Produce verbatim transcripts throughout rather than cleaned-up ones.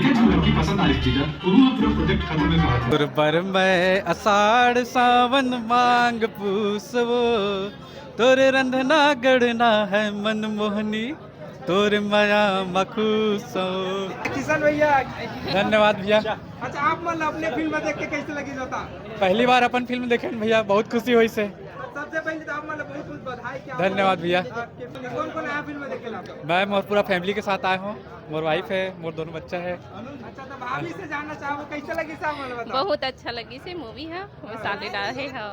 लड़की पसंद आ रही थी, जब उन्होंने पूरा प्रोजेक्ट खत्म में कहा था। तोर बर मैं अषाढ़ सावन मांग पूसवो, तोर रंधना गढ़ना है मनमोहनी, तोर मया मखुसो। किशन भैया। धन्यवाद भैया। अच्छा, आप मन ला अपने फिल्म देख के कैसे लगी बताओ? पहली बार अपन फिल्म देखे भैया, बहुत खुशी होइसे। सबसे पहले तो आप मन ला बहुत बहुत बधाई। क्या धन्यवाद भैया। आपके कौन कौन आया फिल्म देखे ला? मैं मोर पूरा फैमिली के साथ आया हूँ। मोर वाइफ है, मोर दोनों बच्चा है। अच्छा, तो भाभी से जानना चाहबो, कैसे लगी साहब, मतलब बताओ। बहुत अच्छा लगिसे मूवी ह, मसालेदार हे, हाँ।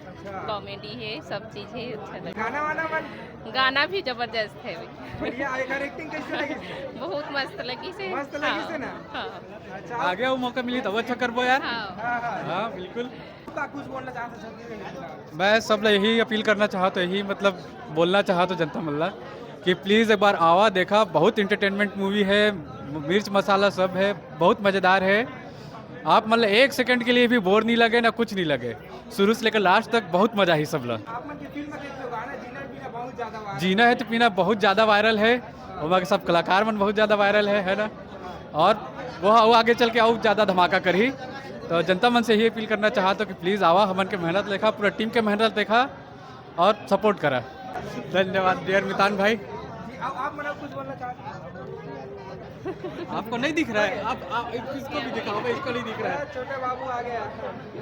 अच्छा। कॉमेडी हे, सब चीज हे, अच्छा लगे। गाना वाना मन? गाना भी जबरदस्त हे। बढ़िया। एकर एक्टिंग कैसे लगिसे? बहुत मस्त लगिसे। मस्त लगिसे ना? हाँ। अच्छा। आगे वो मौका मिली तब अच्छा करबो यार। हाँ। हाँ, हाँ। हाँ, बिल्कुल। का कुछ बोलना चाहत हो छत्तीसगढ़ के खिलाफ? मैं सब ला यही अपील करना चाहत हो, यही मतलब बोलना चाहत हो जनता मन ला कि प्लीज एक बार आवा, देखा, बहुत एंटरटेनमेंट मूवी है, मिर्च मसाला सब है, बहुत मजेदार है। आप मतलब एक सेकंड के लिए भी बोर नहीं लगे, ना कुछ नहीं लगे, शुरू से लेकर लास्ट तक बहुत मजा ही सब ला। आप मन के फिल्म देख लो, गाना जीना पीना बहुत ज्यादा वायरल। जीना है तो पीना बहुत ज्यादा वायरल है, ओमा के सब कलाकार मन बहुत ज्यादा वायरल है, है ना? और वो, वो आगे चल के और ज्यादा धमाका करही। तो जनता मन से यही अपील करना चाहत हो कि प्लीज आवा, हमन के मेहनत देखा, पूरा टीम के मेहनत देखा और सपोर्ट करा। धन्यवाद डियर मितान भाई। जी, आप, आप मतलब कुछ बोलना चाहते हैं? आपको नहीं दिख रहा है? आप, आप इसको भी दिखाओ भाई, इसको नहीं दिख रहा है। छोटे बाबू आ गया।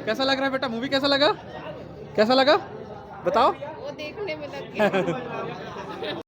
कैसा लग रहा है बेटा, मूवी कैसा लगा? कैसा लगा, बताओ। वो देखने में लग गया।